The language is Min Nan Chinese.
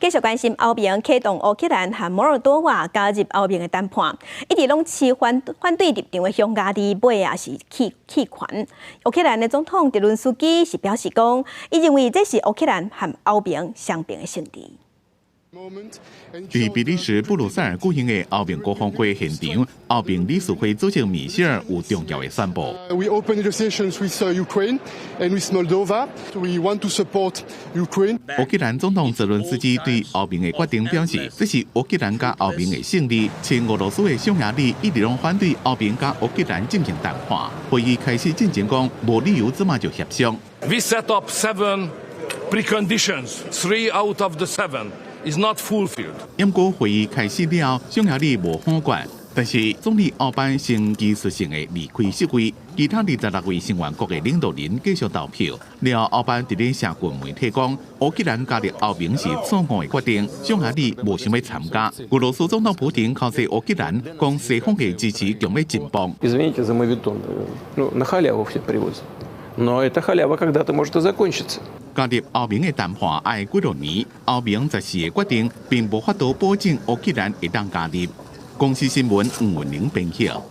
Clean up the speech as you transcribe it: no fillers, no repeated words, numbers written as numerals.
繼續關心歐盟啟動烏克蘭和摩爾多瓦加入歐盟的談判，一直攏持反對立場的匈牙利尾仔是棄棄權。烏克蘭的總統澤倫斯基是表示講，伊認為這是烏克蘭和歐盟雙邊的勝利。佇比利時布魯塞爾舉行的歐盟高峰會現場，歐盟理事會主席米歇爾有重要的宣布。 We open negotiations with Ukraine and with Moldova. We want to support Ukraine. 烏克蘭總統澤倫斯基對歐盟的決定表示，這是烏克蘭佮歐盟的勝利。親俄羅斯的匈牙利一直攏反對歐盟佮烏克蘭進行談判。會議開始進前講，無理由這馬就協商。 We set up seven preconditions. Three out of the seven is not fulfilled. 毋過會議開始了後，匈牙利無否決，但是總理奧班先技術性的離開席位，其他26位成員國的領導人繼續投票。了後奧班佇咧社群媒體講，烏克蘭加入歐盟是錯誤的決定，匈牙利無想欲參加。俄羅斯總統普丁口責烏克蘭，講西方的支持強欲真棒。 Извините за моветон, ну, на халяву все привозят. Но эта халява когда-то может и закончиться. 加入歐盟的談判愛幾落年，歐盟14個決定並無法度保證烏克蘭會當加入。公視新聞吳文玲編譯。